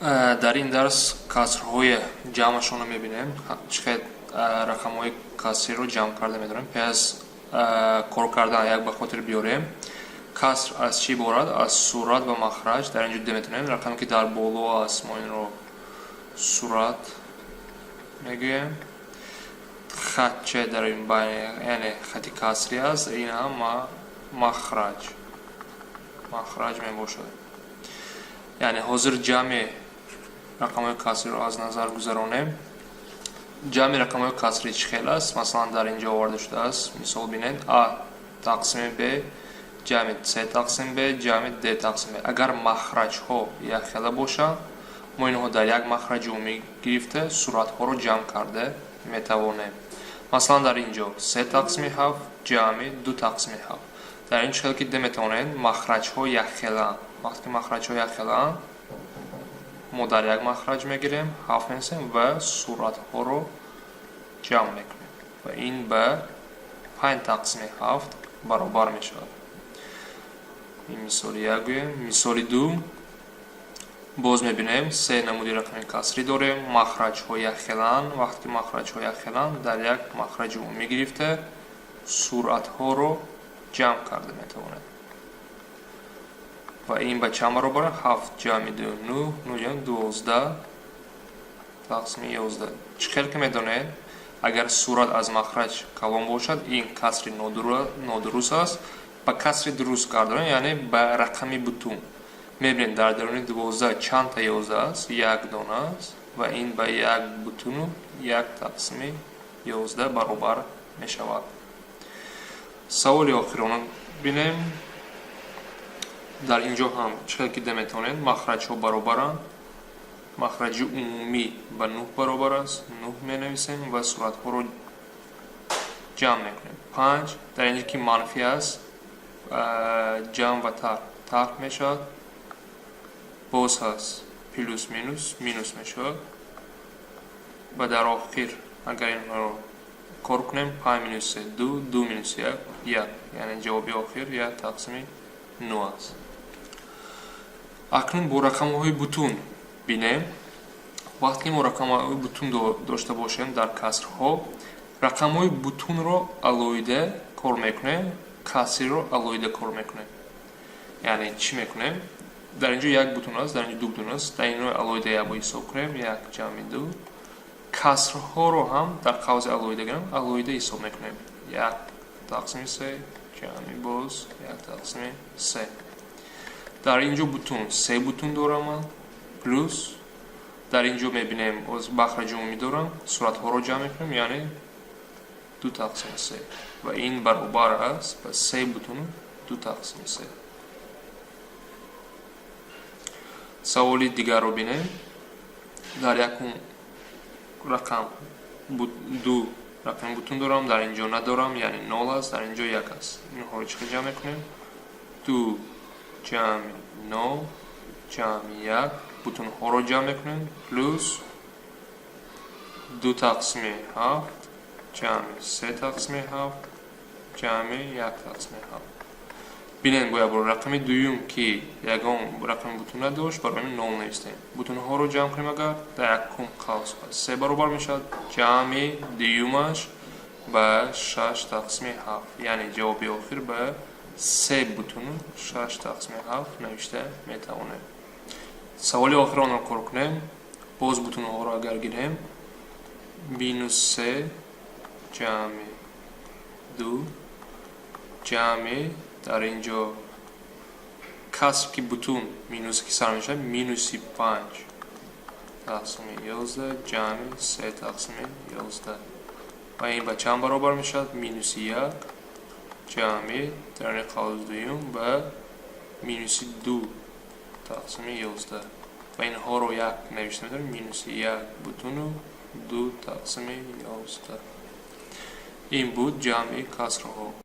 Дар ин дарс касрҳои ҷамъашонро мебинем, чӣ хел рақамҳои касриро ҷамъ карда метавонем. Пеш аз кор кардан як ба хотир биёрем: каср аз чӣ иборат? Аз сурат ва махраҷ. Дар ин ҷо дида метавонем, рақаме, ки дар боло аст, мо инро сурат мегӯем, хатча дар ин байн, яъне хати касрӣ аст, ин ҳам махраҷ мебошад. Яъне ҳозир ҷамъи рақамҳои касриро аз назар гузаронем. Ҷамъи рақамҳои касрӣ чӣ хел аст? Масалан, дар ин ҷо оварда шудааст мисол. Бинед: а тақсими б ҷамъи с тақсим б ҷамъи д тақсим б. Агар махраҷҳо якхела бошанд, мо инҳо дар як махраҷи умумӣ гирифта, суратҳоро ҷамъ карда метавонем. Масалан, дар ин ҷо се тақсими ҳафт ҷамъи ду тақсими ҳафт. Дар ин чӣ хел ки дида метавонед, махраҷҳо якхелаанд. Вақте ки махраҷҳо якхелаанд, мо дар як махраҷ мегирем, ҳафт менависем ва суратҳоро ҷамъ мекунем ва ин ба панҷ тақсими ҳафт баробар мешавад. Ин мисоли як гӯем. Мисоли ду: боз мебинем, се намуди рақами касрӣ дорем, махраҷҳо якхелаанд. Вақте ки махраҷҳо якхелаанд, дар як махраҷи умумӣ гирифта, суратҳоро ҷамъ карда метавонем ва ин ба чанд баробар? Ҳафт ҷамъи ду нӯҳ, нӯҳ ҷамъи 12 тақсими 11. Чӣ хел ки медонед, агар сурат аз махраҷ калон бошад, ин касри нодуруст аст. Ба касри дуруст гардонем, яъне ба рақами бутун. Мебинем, дар даруни 12 чандта 11 аст? Як дона аст ва ин ба як бутуну як тақсими 11 баробар мешавад. Саволи охиронро бинем. Дар ин ҷо ҳам чӣ хел ки дида метавонед, махраҷҳо баробаранд, махраҷи умумӣ ба нӯҳ баробар аст, нӯҳ менависем ва суратҳоро ҷамъ мекунем. Панҷ, дар ин ҷо ки манфӣ аст, ҷамъ ва тарҳ тарҳ мешавад, боз ҳаст плюс, минус минус мешавад ва дар охир агар инҳоро кор кунем, панҷ минус се ду, ду минус як як, яъне ҷавоби охир як тақсими нӯҳ аст. Акнун бо рақамҳои бутун бинем. Вақте ки мо рақамҳои бутун дошта бошем, дар касрҳо рақамҳои бутунро алоҳида кор мекунем, касриро алоҳида кор мекунем. Яъне чӣ мекунем? Дар ин ҷо як бутун аст, дар ин ҷо ду бутун аст. Дар инро алоҳида якбор ҳисоб кунем: як ҷамъи ду. Касрҳоро ҳам дар қавси алоҳида гирем, алоҳида ҳисоб мекунем: як тақсими се ҷамъи боз як тақсими се. Дар ин ҷо бутун, се бутун дорам ман, плюс дар ин ҷо мебинем, боз махраҷи умумӣ дорам, суратҳоро ҷамъ мекунем, яъне ду тақсими се ва ин баробар аст ба се бутуну ду тақсими се. Саволи дигарро бинем. Дар якум рақам ду рақами бутун дорам, дар ин ҷо надорам, яъне нол аст, дар ин ҷо як аст. Инҳоро чӣ хел ҷамъ мекунем? Ду ҷамъи нол ҷамъи як, бутунҳоро ҷамъ мекунем, плюс ду тақсими ҳафт ҷамъи се тақсими ҳафт ҷамъи як тақсими ҳафт. Бинед, бо якбор рақами дуюм, ки ягон рақами бутун надошт, барои ҳамин нол навистем. Бутунҳоро ҷамъ кунем агар, дар якум қавс ба се баробар мешавад, ҷамъи дуюмаш ба шаш тақсими ҳафт, яъне ҷавоби охир ба се бутуну шаш тақсими ҳафт навишта метавонем. Саволи охиронро кор кунем. Боз бутунҳоро агар гирем, минус се ҷамъи ду ҷамъи, дар ин ҷо каср ки бутун, минус ки сар мешавад, минуси панҷ тақсими 11 ҷамъи се тақсими 11 ва ин ба чанд баробар мешавад? Минуси як ҷамъи даруни қавс дуюм ба минуси ду тақсими 11 ва инҳоро як навишта метавонем: минуси як бутуну ду тақсими 11. Ин буд ҷамъи касрҳо.